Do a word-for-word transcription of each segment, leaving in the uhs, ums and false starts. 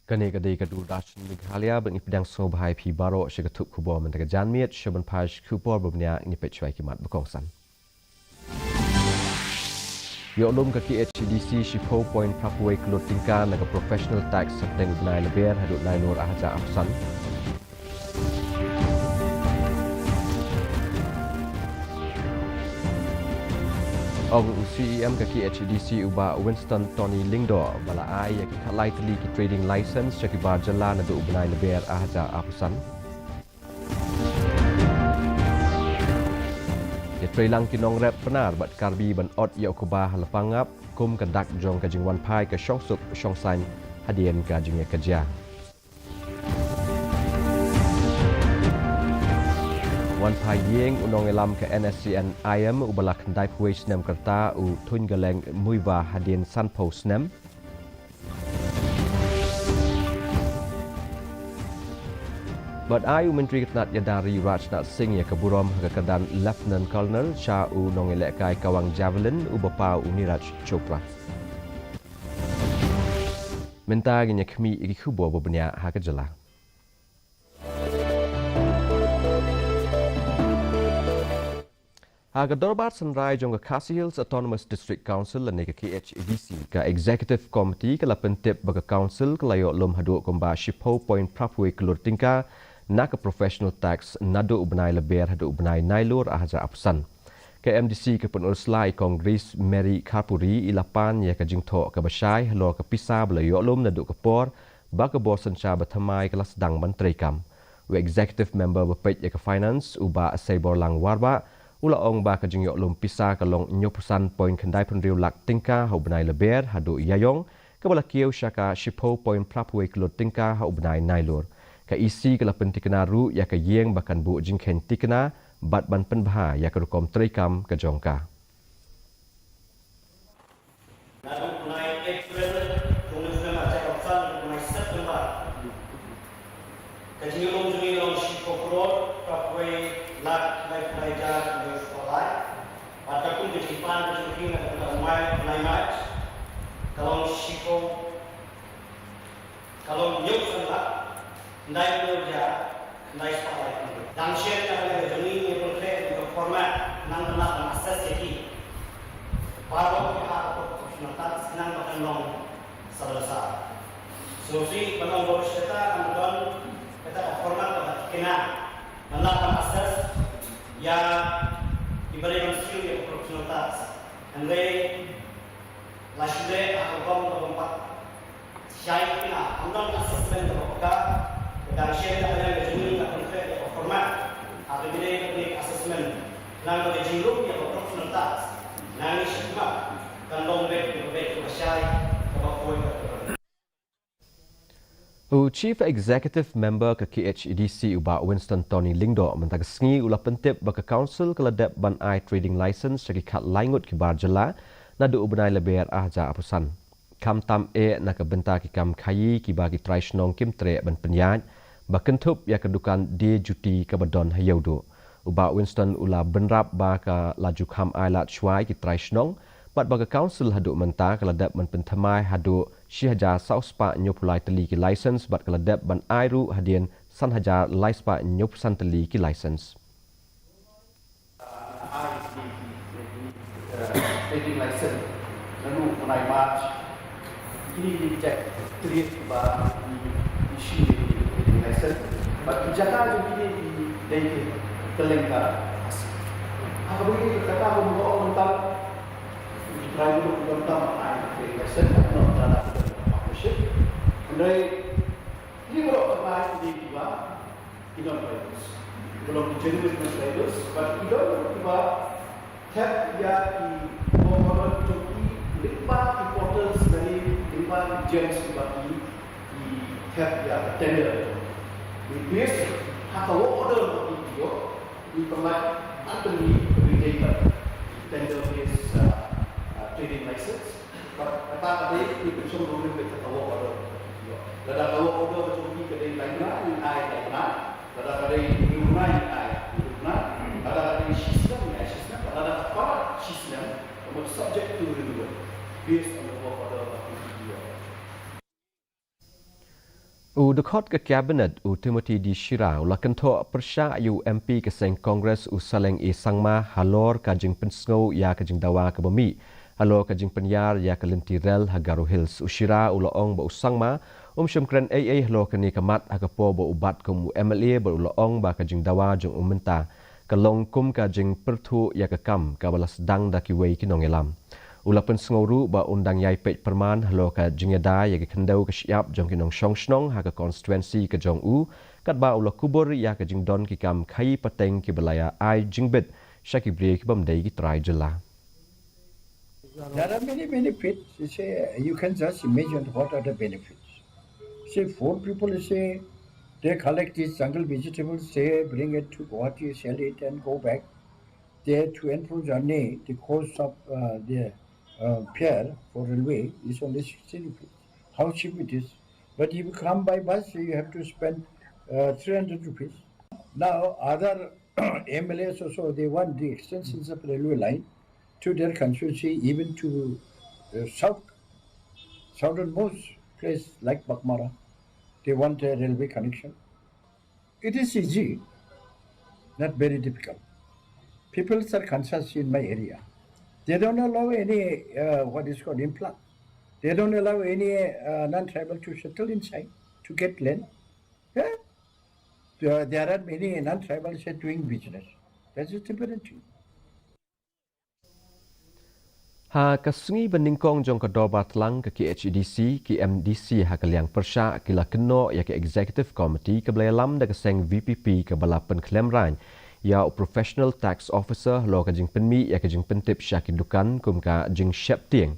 Kane ka dei ka Doordarshan Meghalaya, bad ngi pdiang sngewbha ïa phi baroh sha ka thup khubor mynta ka janmiet. Sha ban phai sha ki khubor ba bniah, ngin peit shuwa ïa ki mat ba kongsan. Ïoh lum ka K H A D C shiphew point phra phew wei klur tyngka na ka professional tax hapdeng u bnai Lber haduh Nailur arhajar arphew san. Ong u C E M ka K H A D C u Bah Winston Tony Lyngdoh ba la ai ïa ki khatlai tylli ki trading license sha ki bar jylla naduh u bnai Lber arhajar arphew san. Ïatreilang ki nongrep Pnar bad Karbi ban ot ïa u kba ha Lapangap kum ka dak jong ka jingwanphai ka shongsuk shongsaiñ hadien ka jingïakajia. Wan phai ïing u nongïalam ka N S C N I M uba la khyndai phew wei snem ka rta u Thuiñgaleng Muivah hadien sanphew snem. Bad ai u Myntri ka tnat ïada ri Rajnath Singh ïa ka burom ha ka kyrdan Lieutenant Colonel sha u nongïalehkai kawang Javelin uba paw u Neeraj Chopra. Mynta ngin ïa khmih ïa ki khubor ba bniah ha ka jylla. Ha ka dorbar synrai jong ka Khasi Hills Autonomous District Council lane ka K H A D C, ka Executive Committee ka la pyntip ba ka Council ka la ïoh lum haduh kumba shiphew point phra phew wei klur tyngka na ka professional tax naduh u bnai Lber haduh u bnai Nailur arhajar arphew san. Ka M D C ka Pynursla i Kong Grace Mary Kharpuri i la pan ïa ka jingthoh kaba shai halor ka pisa ba la ïoh lum naduh ka por ba ka bor synshar ba thymmai ka la sdang ban treikam. U Executive Member ba peit ïa ka Finance u Bah Seiborlang Warbah u la ong ba ka jingïoh lum pisa ka long hynñiewphew san point khyndai phew hynriew lak tyngka ha u bnai Lber haduh Ïaïong, kaba la kiew sha ka shiphew point phra phew wei klur tyngka ha u bnai Nailur. Ka E C ka la pynthikna ruh ïa ka ïing ba kan buh jingkheiñ thikna bad ban pynbha ïa ka rukom treikam ka jong ka. Naduh u bnai April, jong u bnai September, ka jingïoh lum jong ngi long shiphew klur, phra phew wei lak, lai phew lai hajar, lai phew lai. Bad katkum ka jingpan ka jong ngi na ka bnai, bnai March, ka long shiphew, ka long hynñiew san lak, khyndai phew hajar, khyndai spah lai phew. Dang shen ka la ka jong ngi ngi pyntrei ka format nang kena ban assess ïa ki. Baroh ki ha ka professional tax nang ba kan long sa la sa. So si ban ong baroh shi katta kan don kata ka format ba kena nang ban assess ïa ki ba dei ban siew ïa ka professional tax. Hynrei la shu leh ha ka rukom kaba ym pat shai khnang, ym don assessment kaba paka, ka dang shen ka dang ka jingim ka pyntrei ka format ha ka jingim ka assessment. Nang ba ka jinglum ïa ka professional tax, nang ïa shikmat kan long beit kaba beit kaba shai kaba poi kaba poi. U Chief Executive Member ka K H A D C u Bah Winston Tony Lyngdoh mynta ka sngi u la pyntip ba ka Council ka la dep ban ai trading license sha ki khatlai ngut ki bar jylla naduh u bnai Lber arhajar arphew san. Khamtam eh na ka bynta ki kam khaïi kiba ki trai shnong kim treh ban pynïaid, ba kynthup ïa ka dukan Die Juti kaba don ha Ïewduh. U Bah Winston u la bynrap ba ka la ju kham ailad shuwa ïa ki trai shnong bad ba ka Council haduh mynta ka la dep ban pynthymmai haduh shi hajar saw spah hynñiew phew lai tylli ki license bad ka la dep ban ai ruh hadien san hajar lai spah hynñiew phew san tylli ki license. Ai, eh, trading license naduh u bnai March. Kine ki check period ba ki issue ïa ki trading license. Bad ki jaka jong kine ki dei ki kylleng ka Khasi. Ha kaba ïadei bad kata ba nga ong mynta, ki trai ruh ki donkam ai trading license, bad ki donkam ai partnership. Hynrei kine baroh ki trai ki dei kiba ki non-riders. Ki long ki genuine non-riders, bad ki don kiba thep ïa ki work order ki jong ki lyngba ki portals lane lyngba ki gems kiba ki, ki thep ïa ka tender. Ngi base ha ka work order ba ki ïoh, ngi pynlait, nangta ngi reject ka tender based, uh, uh, trading license. Bad kata ka dei, ngi pynshong ruh ngi peit ka work order. Lada ka work order ka jong ki ka dei lai bnai, ngi ai lai bnai. Lada ka dei hynriew bnai, ngi ai hynriew bnai. Lada ka dei shi snem, ngi ai shi snem. Lada ka palat shi snem, ka mut subject to renewal based on the work order of the P T O. U dkhot ka Cabinet u Timothy D Shira u la kynthoh pyrshah ïa u M P ka seng Congress u Saleng A Sangma halor ka jingpynsngew ïa ka jingdawa kaba mih halor ka jingpynïar ïa ka lynti rel ha Garo Hills. U Shira u la ong ba u Sangma um shym kren ei ei halor kane ka mat ha ka por ba u bat kum u M L A bad u la ong ba ka jingdawa jong u mynta ka long kum ka jingpyrthuh ïa ka kam kaba la sdang da kiwei ki nongïalam. U la pynsngew ruh ba un dang ïai peit pyrman halor ka jingïada ïa ki khyndew ka shyiap jong ki nongshong shnong ha ka constituency ka jong u, katba u la kubur ïa ka jingdon ki kam khaïi pateng kiba la ïa ai jingbit sha ki briew ki bym dei ki trai jylla. There are many benefits. You say, you can just imagine what are the benefits. Say, four people say they collect these jungle vegetables, say, bring it to Guwahati, sell it, and go back. Their to and fro journey, the cost of uh, the uh, fare for railway is only sixty rupees. How cheap it is! But if you come by bus, you have to spend uh, three hundred rupees. Now, other M L As also, they want the extensions of railway line to their constituency, even to uh, south, southernmost place like Baghmara. They want a railway connection. It is easy, not very difficult. People are conscious in my area. They don't allow any, uh, what is called, influx. They don't allow any uh, non-tribal to settle inside to get land. Yeah? There, there are many non-tribals are doing business. That's a different thing. Ha ka sngi ba nyngkong jong ka Dorbar Tlang ka K H A D C, ki M D C ha ka liang pyrshah ki la kynnoh ïa ka Executive Committee kaba la ïalam da ka seng V P P kaba la pynkhlem rain ïa u Professional Tax Officer halor ka jingpynmih ïa ka jingpyntip sha ki dukan kum ka jingsheptieng.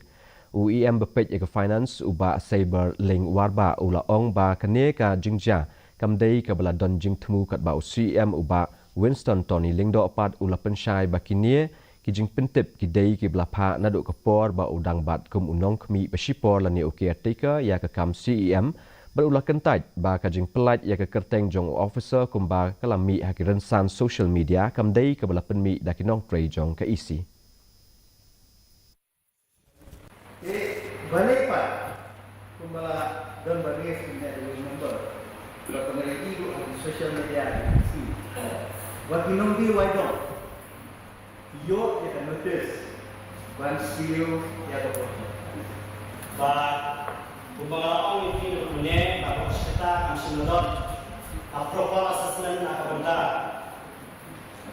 U E M ba peit ïa ka Finance u Bah Saber Ling Warbah u la ong ba kane ka jingjia kam dei kaba la don jingthmu katba u C E M u Bah Winston Tony Lyngdoh pat u la pynshai ba kine ki jingpyntip ki dei kiba la phah naduh ka por ba u dang bat kum u nongkhmih ba shipor lane u caretaker ïa ka kam C E M, bad u la kyntait ba ka jingpyllait ïa ka kyrteng jong u officer kumba ka la mih ha ki rynsan social media kam dei kaba la pynmih da ki nongtrei jong ka E C. Te balei pat kumba la don ba ngi sngewthuh da u number ba ka mari ruh ha social media, ki wat ki nongdie wai dong ïoh ïa ka notice ban siew ïa ka project. Ba kumba nga la ong ïa phi ruh mynne ba ka shata kam shym la don a proper assessment na ka bynta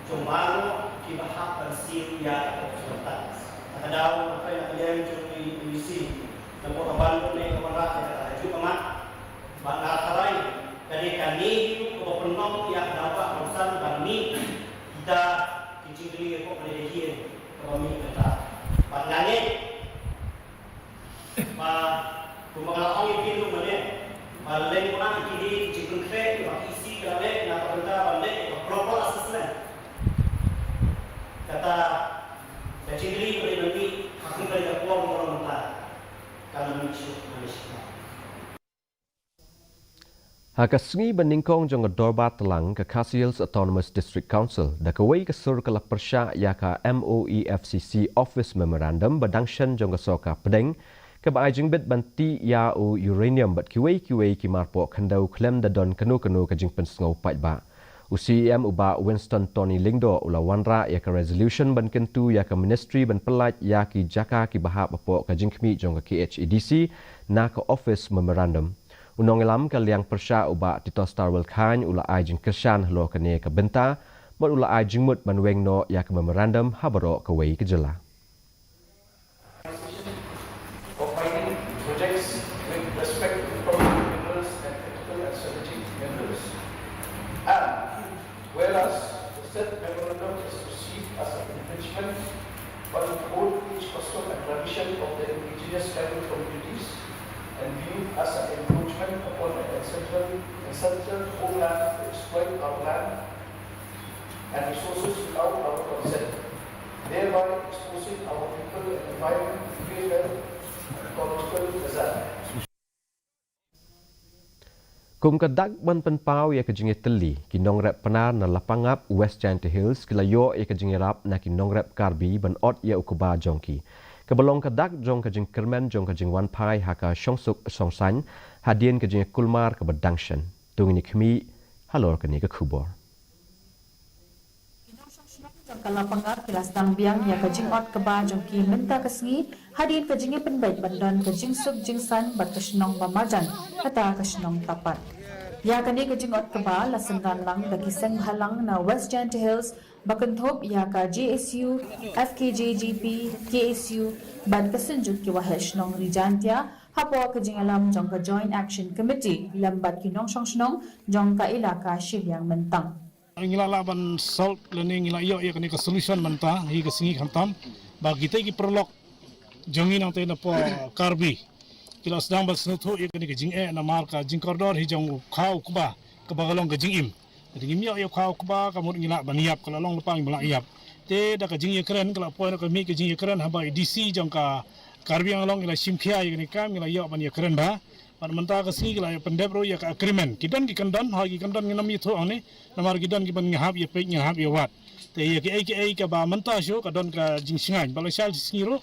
jong baroh kiba hap ban siew ïa ka pop sngewthuh. Na ka daw nga peit na ka liang jong i E C, na ka ban ne ka ban rah ïa kata ka juh ka mat. Bad nga tharai ka dei kane hi kaba pynlong ïa ka daw ka ban san ban mih kita ki jingkylli hapoh kane ka ïing kaba mih mynta. Bad nga ngeit ba kumba nga la ong ïa phi ruh mynne, ba leng kumne ki dei ki jingpynkhreh kiba ki E C ka la leh na ka bynta ban leh ïa ka proper assessment. Kata ka jingkylli ba dei ban mih ha kum kane ka por ba long mynta ka la mih shuh mynne shuh. Ha ka sngi ba nyngkong jong ka Dorbar Tlang ka Khasi Hills Autonomous District Council da kawei ka sur ka la pyrshah ïa ka M O E F C C Office Memorandum ba dang shen jong ka sorkar pdeng kaba ai jingbit ban tih ïa u uranium bad kiwei kiwei ki marpoh khyndew khlem da don kano kano ka jingpynsngew paidbah. U C E M u Bah Winston Tony Lyngdoh u la wanrah ïa ka resolution ban kyntu ïa ka ministry ban pyllait ïa ki jaka kiba hap hapoh ka jingkhmih jong ka K H A D C na ka Office Memorandum. U nongïalam ka liang pyrshah u Bah Titosstarwell Chyne u la ai jingkyrshan halor kane ka bynta bad u la ai jingmut ban weng noh ïa ka memorandum ha baroh kawei ka jylla. Of mining projects with respect to prominent minerals and critical and strategic minerals. And whereas the said memorandum is perceived as an infringement on the old age custom and tradition of the indigenous tribal communities and viewed as an encroachment upon an ancestral, ancestral homeland to exploit our land and resources without our consent, thereby exposing our people and environment to grave health and ecological hazard. Kum ka dak ban pynpaw ïa ka jingïatylli, ki nongrep Pnar na Lapangap, West Jaintia Hills ki la ïoh ïa ka jingïarap na ki nongrep Karbi ban ot ïa u kba jong ki. Kaba long ka dak jong ka jingkyrmen jong ka jingwanphai ha ka shongsuk shongsaiñ hadien ka jingkulmar kaba dang shen. To ngin ïa khmih halor kane ka khubor. Ki nongshong shnong jong ka Lapangap ki la sdang biang ïa ka jingot kba jong ki mynta ka sngi hadien ka jingïapynbeit ban don ka jingsuk jingsaiñ bad ka shnong ba marjan kata ka shnong Tapat. Ïa kane ka jingot kba la synran lang da ki seng bhalang na West Jaintia Hills ba kynthup ïa ka J S U, F K J G P, K S U bad ka Synjuk ki Waheh Shnong Ri Jaintia hapoh ka jingïalam jong ka Joint Action Committee lem bad ki nongshong shnong jong ka Elaka Shiliang Myntang. Ngi la lah ban solve lane ngi la ïoh ïa kane ka solution mynta hi ka sngi khamtam ba kita ki paralok jong ngi nangta na poh Karbi ki la sdang ban sngewthuh ïa kane ka jingeh namar ka jingkordor hi jong u khaw kba kaba ka long ka jingim. Te ngim ïoh ïa u khaw kba ka mut ngi lah ban ïap, ka la long lypa ngim lah ïap. Te da ka jingïakren ka la poi na ka mih ka jingïakren haba i D C jong ka Karbi Anglong i la shim khia ïa kane ka kam, ngi la ïoh ban ïakren ba bad mynta ka sngi ki la ïa pyndep ruh ïa ka agreement. Ki don ki kyndon, ha ki kyndon ngin ym ïathuh hangne namar ki don ki ban ngi hap ïa peit ngi hap ïa wad. Te ïa kiei kiei kaba mynta shuh ka don ka jingshngaiñ ba la shal sngi ruh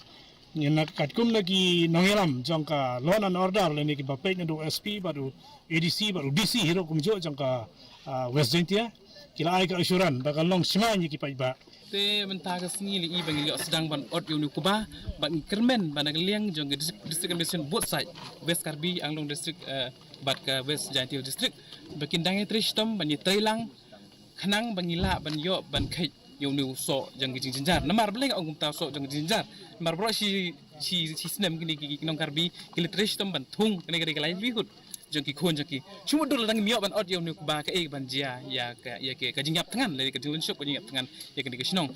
ngin na katkum na ki nongïalam jong ka law and order lane kiba peit na u S P bad u A D C bad u D C hi ruh kumjuh jong ka, ah, West Jaintia ki la ai ka assurance ba ka long shngaiñ ïa ki paidbah. Te mynta ka sngi la i ba ngi ïoh sdang ban ot ïa une u kba bad ngi kyrmen ba na ka liang jong ka dis-, district administration both side, West Karbi Anglong district, eh, bad ka West Jaintia District ba kin dang ïa trei shitom ban ïa trei lang khnang ba ngi lah ban ïoh ban kheit ïa une u soh jong ka jingjynjar. Namar balei nga ong kumta u soh jong ka jingjynjar? Namar baroh shi, shi, shi snem kine ki, ki nong Karbi ki la trei shitom ban thung, kane ka dei ka livelihood jong ki khun jong ki. Shu mutdur lada ngim ïoh ban ot ïa une u kba kaei ban jia ïa ka, ïa ka, ka jingïap thngan, lane ka jinglynshop ka jingïap thngan ïa kane ka shnong.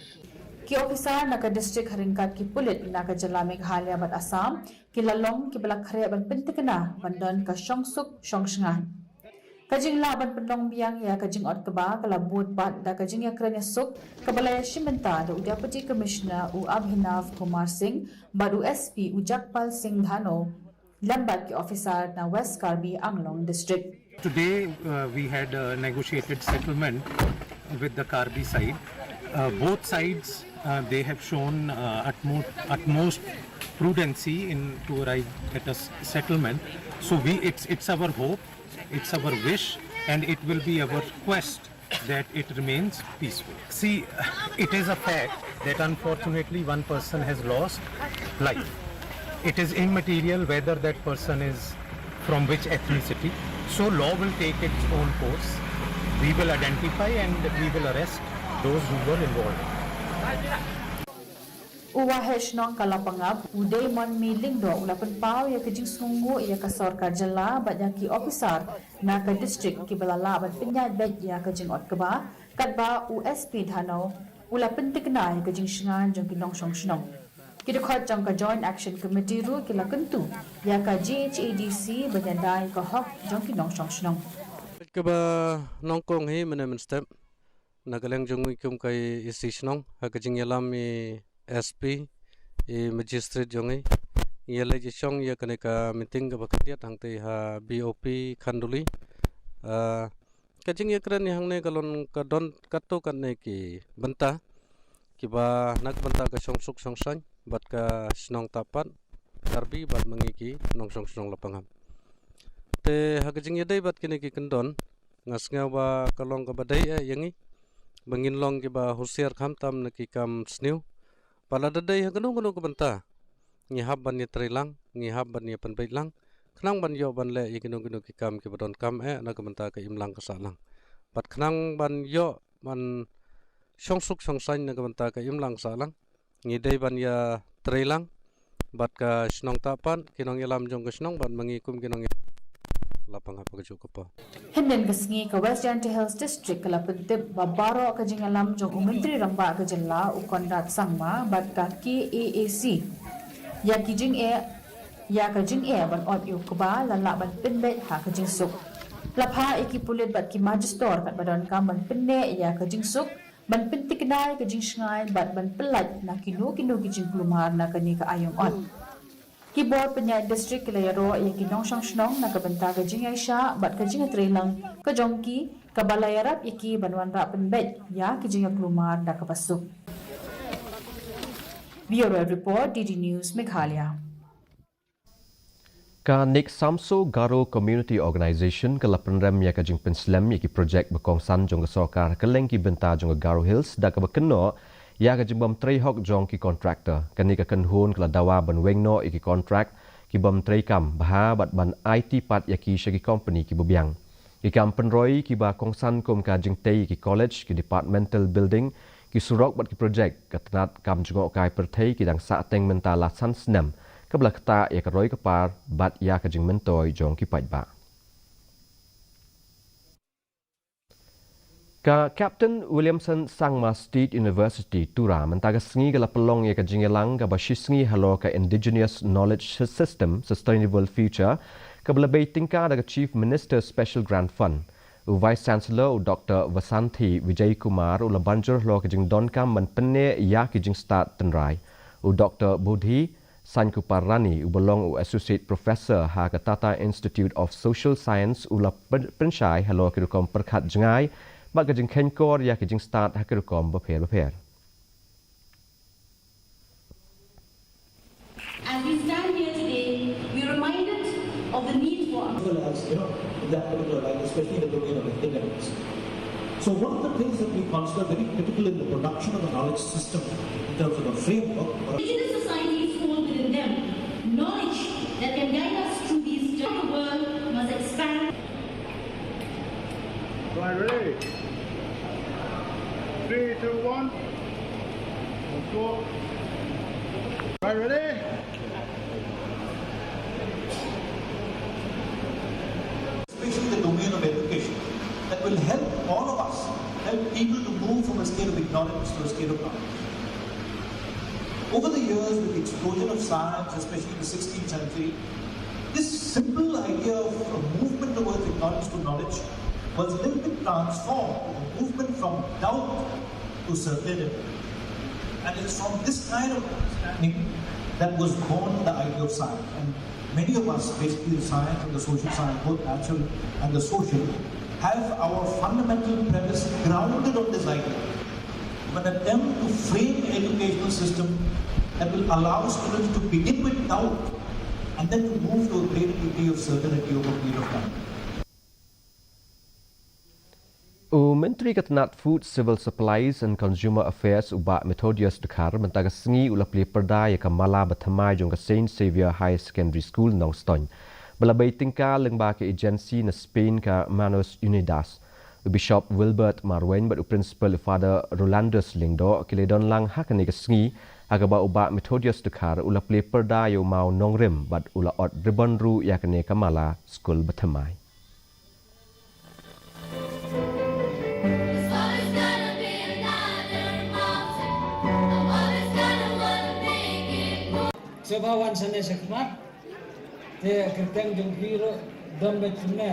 Ki ophisar na ka district ha ryngkat ki pulit na ka jylla Meghalaya bad Assam ki la long kiba la khreh ban pynthikna ban don ka shongsuk shongshngaiñ. Ka jinglah ban pynlong biang ïa ka jingot kba ka la bud pat da ka jingïakren ïasuk kaba la ïashim bynta da u Deputy Commissioner u Abhinav Kumar Singh bad u S P u Jagpal Singh Dhanoa lem bad ki ophisar na West Karbi Anglong District. Today, uh, we had a negotiated settlement with the Karbi side. Uh, both sides, uh, they have shown, uh, utmost, utmost prudency in to arrive at a s-, settlement. So we, it's, it's our hope, it's our wish, and it will be our quest that it remains peaceful. See, it is a fact that unfortunately one person has lost life. It is immaterial whether that person is from which ethnicity. So law will take its own course. We will identify and we will arrest those who were involved. U Waheh Shnong ka Lapangap, u Deimonmi Lyngdoh u la pynpaw ïa ka jingsngewnguh ïa ka sorkar jylla bad ïa ki ophisar na ka district kiba la lah ban pynïaid beit ïa ka jingot kba, katba u S P Dhanoa u la pynthikna ïa ka jingshngaiñ jong ki nongshong shnong. Ki dkhot jong ka Joint Action Committee ruh ki la kyntu ïa ka J H A D C ban ïada ïa ka hok jong ki nongshong shnong. Kaba nyngkong hi mynne mynstep na ka liang jong ngi kum ka E C shnong ha ka jingïalam i S P, i magistrate jong ngi. Ngi ïa leit ïa shong ïa kane ka meeting kaba khyndiat hangtei ha B O P Khanduli. Ah, ka jingïakren ïa hangne ka long ka don katto katne ki bynta kiba na ka bynta ka shongsuk shongsaiñ bad ka shnong Tapat Karbi bad ma ngi ki nongshong shnong Lapangap. Te ha ka jingïadei bad kine ki kyndon nga sngew ba ka long kaba dei eh ïa ngi ba ngin long kiba husiar khamtam na ki kam sniew. Ba lada dei ha kano kano ka bynta ngi hap ban ïa trei lang, ngi hap ban ïa pynbeit lang khnang ban ïoh ban leh ïa kino kino ki kam kiba donkam eh na ka bynta ka imlang ka sahlang. Bad khnang ban ïoh ban shongsuk shongsaiñ na ka bynta ka imlang ka sahlang, ngi dei ban ïa trei lang bad ka shnong Tapat, ki nongïalam jong ka shnong bad ma ngi kum ki nongïalam Lapangap ha kajuh ka por. Hynnin ka sngi ka West Jaintia Hills District ka la pyntip ba baroh ka jingïalam jong u Myntri Rangbah ka jylla u Conrad Sangma bad ka K A A C ïa ki jingeh, ïa ka jingeh ban ot ïa u kba la lah ban pynbeit ha ka jingsuk. La phah ïa ki pulit bad ki majistor katba donkam ban pynneh ïa ka jingsuk, ban pynthikna ïa ka jingshngaiñ bad ban pyllait na kino kino ki jingkulmar na kane ka aiom ot. Ki bor pynïaid district ki la ïaroh ïa ki nongshong shnong na ka bynta ka jingïaishah bad ka jingïatreilang ka jong ki kaba la ïarap ïa ki ban wanrah pynbeit ïa ki jingïakulmar da kaba suk. Bureau Report, D D News Meghalaya. Ka NIC Samso Garo Community Organisation ka la pynrem ïa ka jingpynslem ïa ki projek ba kongsan jong ka sorkar kylleng ki bynta jong ka Garo Hills da kaba kynnoh ïa ka jingbym trei hok jong ki contractor. Kane ka kynhun ka la dawa ban weng noh ïa ki contract ki bym trei kam bha bad ban aiti pat ïa ki sha ki company kiba biang. Ki kam pynroi kiba kongsan kum ka jingtei ki college, ki departmental building, ki surok bad ki projek, ka tnat kam jngohkai pyrthei ki dang sah teng mynta la san snem, kaba la ktah ïa ka roi ka par bad ïa ka jingmyntoi jong ki paidbah. Ka Captain Williamson Sangma State University, Tura, mynta ka sngi ka la pynlong ïa ka jingïalang kaba shisngi halor ka Indigenous Knowledge System, Sustainable Future, kaba la bei tyngka da ka Chief Minister Special Grant Fund. U Vice Chancellor, u Doktor Vasanthi Vijaykumar, u la ban jur halor ka jingdonkam ban pynneh ïa ki jingstad tynrai. U Doktor Budhi Sankuparani, uba long u Associate Professor ha ka Tata Institute of Social Science, u la pyn-, pynshai halor ki rukom pyrkhat jngai bad ka jingkheiñkor ïa ki jingstad ha ki rukom bapher bapher. As we stand here today, we are reminded of the need for as well as, you know, in that particular line, especially the domain of academics. So one of the things that we consider very critical in the production of a knowledge system in terms of a framework, or indigenous societies hold within them knowledge that can guide us through these journeys. The world must expand. Right, ready? Three, two, one. Let's go. Right, ready? Especially the domain of education, that will help all of us, help people to move from a state of ignorance to a state of knowledge. Over the years, with the explosion of science, especially in the sixteenth century, this simple idea of a movement towards ignorance to knowledge was a little bit transformed with a movement from doubt to certainty. And it's from this kind of understanding that was born the idea of science. And many of us, basically the science and the social science, both natural and the social, have our fundamental premise grounded on this idea of an attempt to frame an educational system that will allow students to begin with doubt and then to move to a greater degree of certainty over a period of time. U Myntri ka tnat Food, Civil Supplies and Consumer Affairs, u Bah Methodius Dkhar, mynta ka sngi u la plie pyrda ïa ka mala bathymmai jong ka Saint Xavier Higher Secondary School, Nongstoiñ, ba la bei tyngka lyngba ka agency na Spain, ka Manos Unidas. U Bishop Wilbert Marwein bad u Principal, u Father Rolandus Lyngdoh, ki la don lang ha kane ka sngi, ha kaba u Bah Methodius Dkhar u la plie pyrda ïa u maw nongrim bad u la ot ribbon ruh ïa kane ka mala skul bathymmai. Sngewbha wan shane shakhmat, te kyrteng jong phi ruh don beit kumne.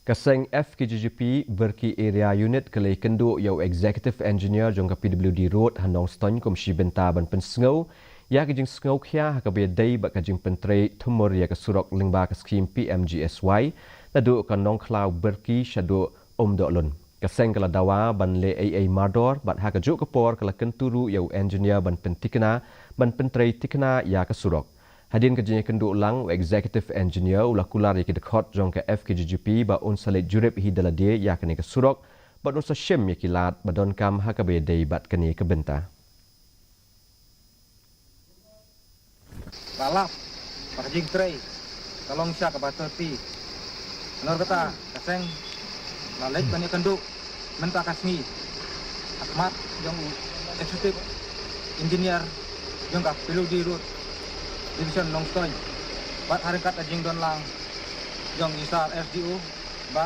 Ka seng F K G G P Verki Area Unit ka la ïakynduh ïa u Executive Engineer jong ka P W D Road ha Nongstoiñ kum shi bynta ban pynsngew ïa ka jingsngewkhia ha kaba ïadei bad ka jingpyntrei thumur ïa ka surok lyngba ka skhim P M G S Y naduh ka Nongkhlaw Verki shaduh Umdohlun. Ka seng ka la dawa ban leh ei ei mardor bad ha kajuh ka por ka la kyntu ruh ïa u engineer ban pynthikna, ban pyntrei thikna ïa ka surok. Hadien ka jingïakynduh lang, u Executive Engineer u la kular ïa ki dkhot jong ka F K G G P ba un sa leit jurip hi da lade ïa kane ka surok bad un sa shim ïa ki lad ba donkam ha kaba ïadei bad kane ka bynta. La lap ba ka jingtrei ka long sha kaba thirty. Namar kata ka seng la leit ban ïakynduh mynta ka sngi ha khmat jong u Executive Engineer jong ka P W D Road Division Nongstoiñ bad ha ryngkat ka jingdon lang jong i Sir S D O bad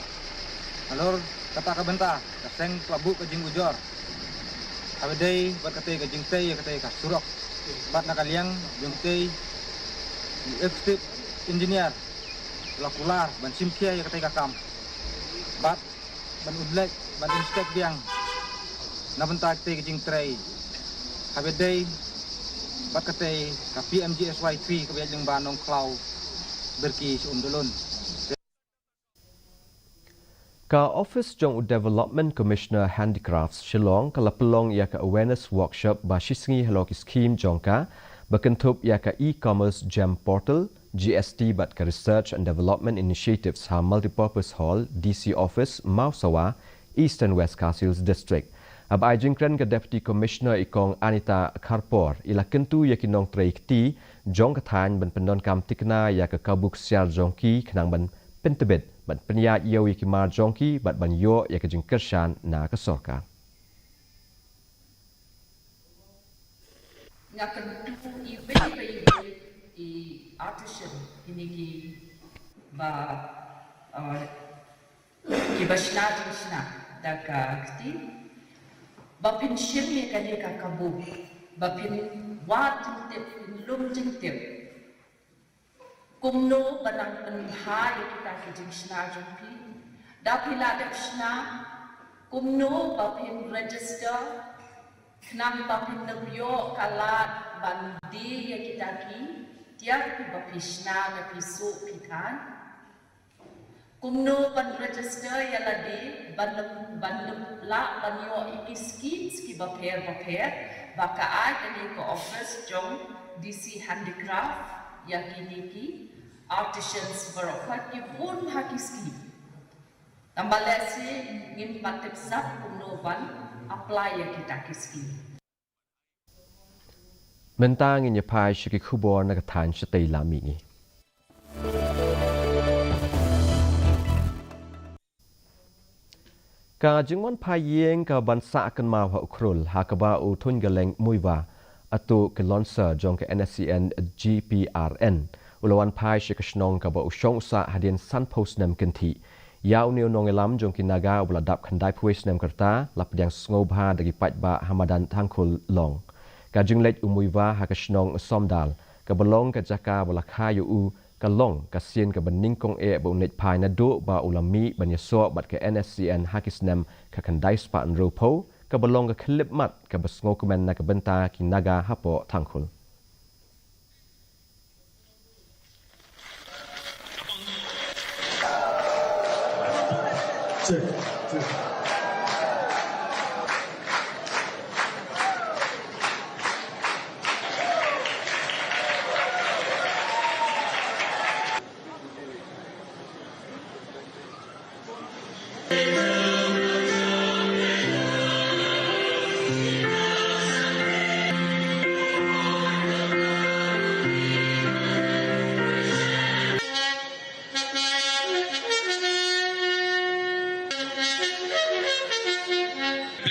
halor kata ka bynta ka seng ka la buh ka jingujor ha kaba ïadei bad katei ka jingtei ïa katei ka surok bad na ka liang jong katei u Executive Engineer La kular ban shim khia ïa katei ka kam bad ban un leit ban inspect biang na bynta katei ka jingtrei. Haba dei bad katei ka P M G S Y three kaba ïaid lyngba Nongkhlaw Birki sha Umdalun. Ka office jong u Development Commissioner Handicrafts Shillong ka la pynlong ïa ka awareness workshop ba shisngi halor ki scheme jong ka ba kynthup ïa ka e-commerce gem portal, G S T bad ka Research and Development Initiatives ha Multipurpose Hall, D C Office, Mawsawa, Eastern West Khasi Hills District. Haba ai jingkren ka Deputy Commissioner i Kong Anita Kharpor i la kyntu ïa ki nongtrei kti jong ka thaiñ ban pyndonkam thikna ïa ka kabu ksiar jong ki khnang ban pyntbit ban pynïaid ïew ïa ki mar jong ki bad ban ïoh ïa ka jingkyrshan na ka sorkar. Nga kyntu i wei pa i wei i artisan kine ki ba, uh, ki ba shna jingshna da ka kti ba phin shim ïa kane ka kabu ba phin wad jingtip, phin lum jingtip. Kumno ba nang pynbha ïa kita ki jingshna jong phi. Da phi la dep shna, kumno ba phin register, khnang ba phin ïoh ka lad ban die ïa kita ki tiar phi ba phi shna, ba phi suh phi than. Kumno ban register ïa lade ban lem, ban lem lah ban ïoh ïa ki schemes ki bapher bapher ba ka ai kane ka office jong D C Handicraft ïa kine ki artisans baroh ki bun ha ki scheme. Tangba lehse ngim pat tip sah kumno ban apply ïa kita ki scheme. Mynta ngin ïa phai sha ki khubor na ka thaiñ shatei lam mihngi. Ka jingwan phai ïing ka ban sah kynmaw ha Ukhrul ha kaba u Thungaleng Muivah, atu ki lonsar jong ka N S C N G P R N, u la wan phai sha ka shnong kaba u shong u sah hadien sanphew snem kynthih. Ïa une u nongïalam jong ki Naga uba la dap khyndaiphew wei snem ka rta la pdiang sngewbha da ki paidbah ha madan Tangkhul Long. Ka jingleit u Muivah ha ka shnong Somdal kaba long ka jaka ba la kha ïa u ka long ka sien kaba nyngkong eh ba un leit phai naduh ba u la mih ban ïasoh bad ka N S C N ha ki snem ka khyndai spah hynriewphew, kaba long ka khyllipmat kaba sngewkmen na ka bynta ki Naga hapoh Tangkhul.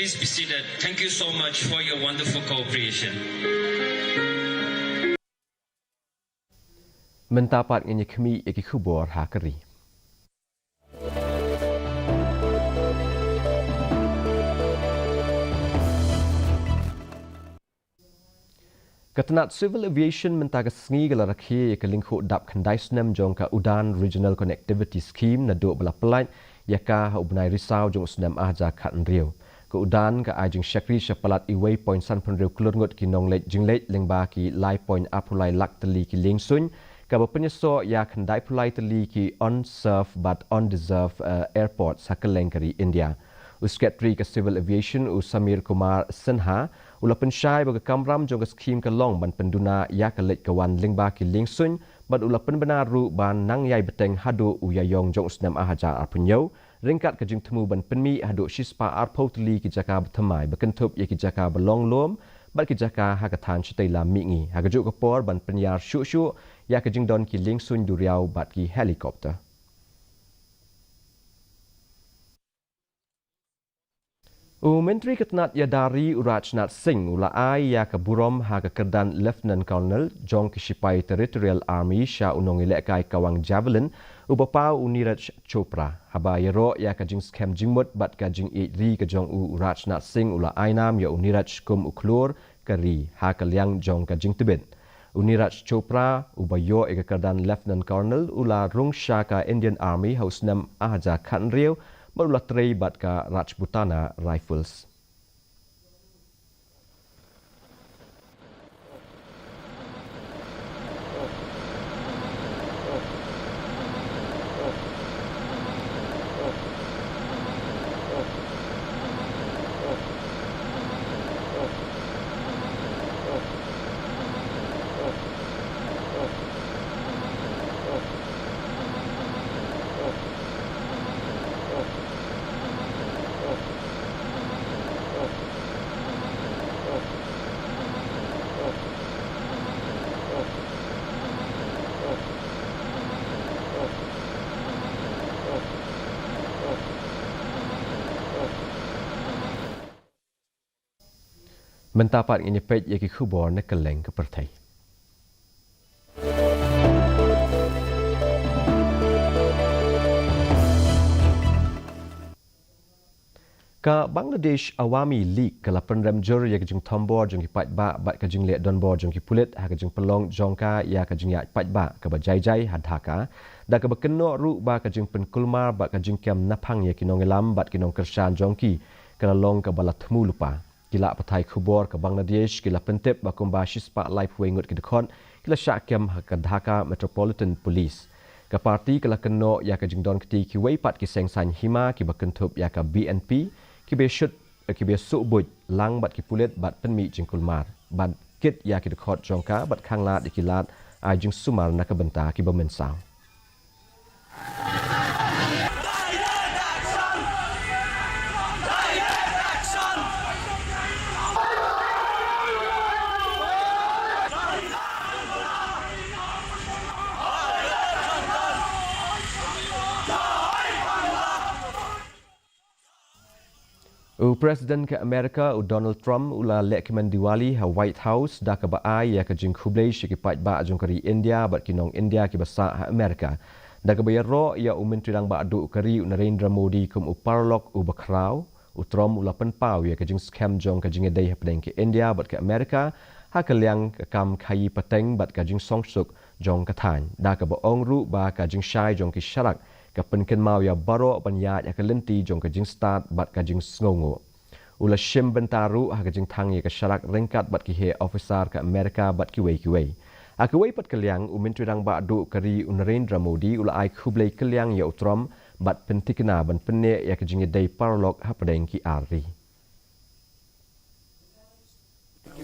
Please be seated. Thank you so much for your wonderful cooperation. Mynta pat ngin ïa khmih ïa ki khubor ha ka ri. Ka tnat Civil Aviation mynta ka sngi ka la rakhe ïa ka lyngkhuh dap khyndai snem jong ka UDAN Regional Connectivity Scheme naduh ba la pyllait ïa ka ha u bnai Risaw jong u snem arhajar khathynriew. Ka UDAN ka ai jingshakri sha palat uwei point sanphew hynriew klur ngut ki nongleit jingleit lyngba ki lai point arphew lai lak tylli ki liengsuiñ, kaba pynïasoh ïa khyndaiphew lai tylli ki unserved bad undeserved, eh, airports ha kylleng ka ri India. U Secretary ka Civil Aviation u Samir Kumar Sinha u la pynshai ba ka kamram jong ka scheme ka long ban pynduna ïa ka leit ka wan lyngba ki liengsuiñ, bad u la pynbna ruh ba nang ïai bteng haduh u Ïaïong jong u snem arhajar arphew hynñiew, ryngkat ka jingthmu ban pynmih haduh shispah arphew tylli ki jaka bathymmai ba kynthup ïa ki jaka ba long lum bad ki jaka ha ka thaiñ shatei lam mihngi, ha kajuh ka por ban pynïar shuh shuh ïa ka jingdon ki liengsuiñ duriaw bad ki helicopter. U Myntri ka tnat ïada ri u Rajnath Singh u la ai ïa ka burom ha ka kyrdan Lieutenant Colonel jong ki Shipai Territorial Army sha u nongïalehkai kawang Javelin, u bapaw u Neeraj Chopra, haba ïaroh ïa ka jingskhem jingmut bad ka jingïeit ri ka jong u. U Rajnath Singh u la ai nam ïa u Neeraj kum u khlur ka ri ha ka liang jong ka jingtbit. U Neeraj Chopra, uba ïoh ïa ka kyrdan Lieutenant Colonel, u la rung sha ka Indian Army ha u snem ar hajar khathynriew, bad u la trei bad ka Rajputana Rifles. Mynta pat ngin ïa peit ïa ki khubor na kylleng ka pyrthei. Ka Bangladesh Awami League ka la pynrem jur ïa ka jingthombor jong ki paidbah bad ka jingleh donbor jong ki pulit ha ka jingpynlong jong ka ïa ka jingïaid paidbah kaba jai jai ha Dhaka, da kaba kynnoh ruh ba ka jingpynkulmar bad ka jingkem naphang ïa ki nongïalam bad ki nongkyrshan jong ki ka la long kaba la thmu lypa. Ki lad pathai khubor ka Bangladesh ki la pyntip ba kumba shispah laiphew wei ngut ki dkhot ki la shah kem ha ka Dhaka Metropolitan Police. Ka party ka la kynnoh ïa ka jingdon kti kiwei pat ki seng saiñ hima kiba kynthup ïa ka B N P, kiba shut, kiba suh buit lang bad ki pulit bad pynmih jingkulmar, bad kit ïa ki dkhot jong ka bad khanglad ïa ki lad ai jingsumar na ka bynta kiba mynsaw. U President ka Amerika, u Donald Trump, u la lehkmen Diwali ha White House, da kaba ai ïa ka jingkhublei sha ki paidbah jong ka ri India bad ki nong India kiba sah ha Amerika. Da kaba ïaroh ïa u Myntri Rangbah Duh ka ri, u Narendra Modi, kum u paralok uba khraw, u Trump u la pynpaw ïa ka jingskhem jong ka jingïadei hapdeng ka India bad ka Amerika ha ka liang ka kam khaïi pateng bad ka jingshongsuk jong ka thaiñ. Da kaba ong ruh ba ka jingshai jong ki sharak ka pynkynmaw ïa baroh ban ïaid ha ka lynti jong ka jingstad bad ka jingsngewnguh. U la shim bynta ruh ha ka jingthang ïa ka sharak ryngkat bad ki heh officer ka Amerika bad kiwei kiwei. Ha kawei pat ka liang, u Myntri Rangbah Duh ka ri, u Narendra Modi, u la ai khublei kylliang ïa u Trump bad pynthikna ban pynneh ïa ka jingïadei paralok hapdeng ki ar ri.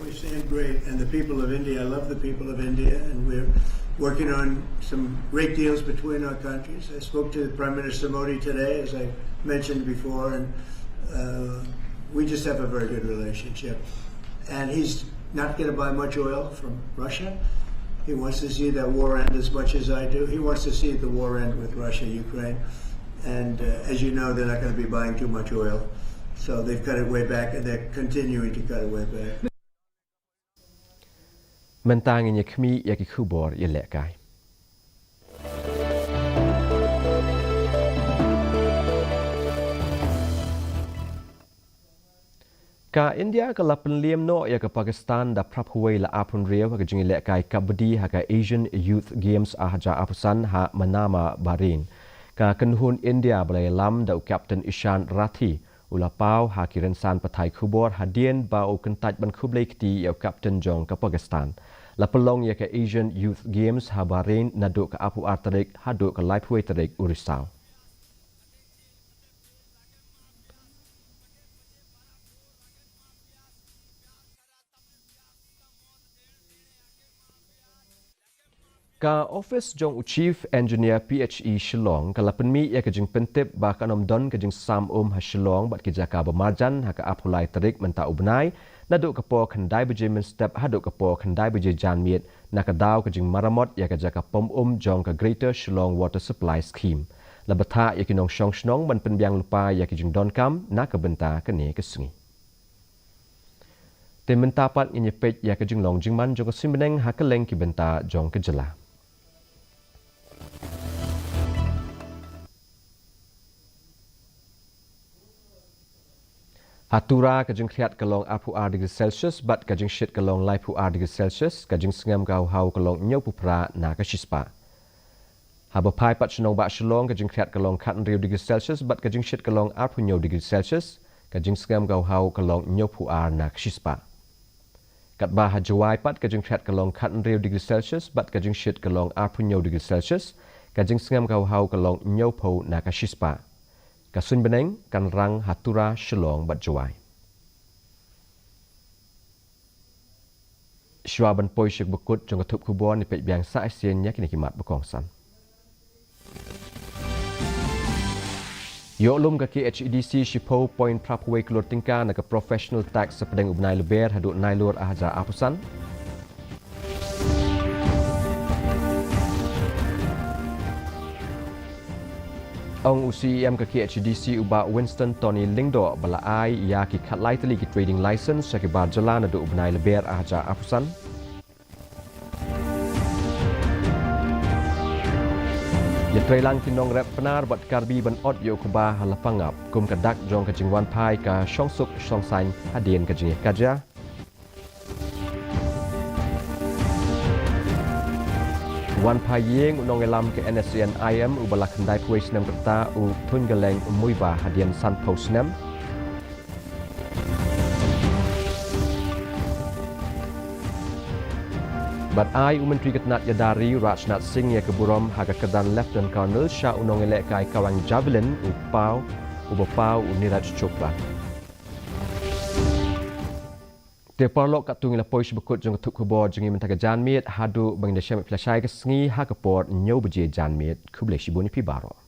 We stand great, and the people of India, I love the people of India, and we're working on some great deals between our countries. I spoke to Prime Minister Modi today, as I mentioned before, and uh, we just have a very good relationship. And he's not going to buy much oil from Russia. He wants to see that war end as much as I do. He wants to see the war end with Russia, Ukraine. And uh, as you know, they're not going to be buying too much oil. So they've cut it way back, and they're continuing to cut it way back. Mynta ngin ïa khmih ïa ki khubor ïalehkai. Ka India ka la pynliem noh ïa ka Pakistan da phra phew wei la arphew hynriew ha ka jingïalehkai kabaddi ha ka Asian Youth Games ar hajar arphew san ha Manama, Bahrain. Ka kynhun India ba la ïalam da u Captain Ishan Rathi u la paw ha ki rynsan pathai khubor hadien ba u kyntait ban khublei kti ïa u Captain jong ka Pakistan. La pynlong ïa ka Asian Youth Games ha Bahrain naduh ka arphew ar tarik haduh ka laiphew wei tarik u Risaw. Ka ophis jong u Chief Engineer P H E Shillong ka la pynmih ïa ka jingpyntip ba kan ym don ka jingsam um ha Shillong bad ki jaka ba marjan ha ka arphew lai tarik mynta u bnai, naduh ka por khyndai baje mynstep haduh ka por khyndai baje janmiet, na ka daw ka jingmaramot ïa ka jaka pom um jong ka Greater Shillong Water Supply Scheme. La bthah ïa ki nongshong shnong ban pynbiang lypa ïa ki jingdonkam na ka bynta kane ka sngi. Te mynta pat ngin ïa peit ïa ka jinglong jingman jong ka suiñ bneng ha kylleng ki bynta jong ka jylla. Ha Tura ka jingkhriat ka long arphew ar degree Celsius bad ka jingshit ka long laiphew ar degree Celsius, ka jingsngem ka hawhaw ka long hynñiewphew phra na ka shispah. Haba phai pat sha nongbah Shillong ka jingkhriat ka long khathynriew degree Celsius bad ka jingshit ka long arphew hynñiew degree Celsius, ka jingsngem ka hawhaw ka long hynñiewphew ar na ka shispah. Katba ha Jowai pat ka jingkhriat ka long khathynriew degree Celsius bad ka jingshit ka long arphew hynñiew degree Celsius, ka jingsngem ka hawhaw ka long hynñiewphew na ka shispah. Ka suiñ bneng kan rang ha Tura, Shillong bad Jowai. Shuwa ban poi sha kaba kut jong ka thup khubor, ngin peit biang sa shisien ïa kine ki mat ba kongsan. Ïoh lum ka K H A D C shiphew point phra phew wei klur tyngka na ka professional tax hapdeng u bnai Lber haduh Nailur ar hajar arphew san. Ong u C E M ka K H A D C u Bah Winston Tony Lyngdoh ba la ai ïa ki khatlai tylli ki trading license sha ki bar jylla naduh u bnai Lber ar hajar arphew san. Ïa trei lang ki nongrep Pnar bad Karbi ban ot ïa u kba ha Lapangap kum ka dak jong ka jingwan phai ka shongsuk shongsaiñ hadien ka jingïakajia. Wan phai ïing u nongïalam ka N S C N I M uba la khyndai phew wei snem kata, u Thungaleng Muiba, hadien sanphew snem. Bad ai u Myntri ka tnat ïada ri u Rajnath Singh ïa ka burom ha ka kyrdan Lieutenant Colonel sha u nongïalehkai kawang Javelin u paw, uba paw u Neeraj Chopra. Te paralok, katto ngi la poi sha ba kut jong ka thup khubor jong ngi mynta ka janmiet, haduh ba ngin da ïashem ïa phi lashai ka sngi ha ka por hynñiew baje janmiet. Khublei shibun ïa phi baroh.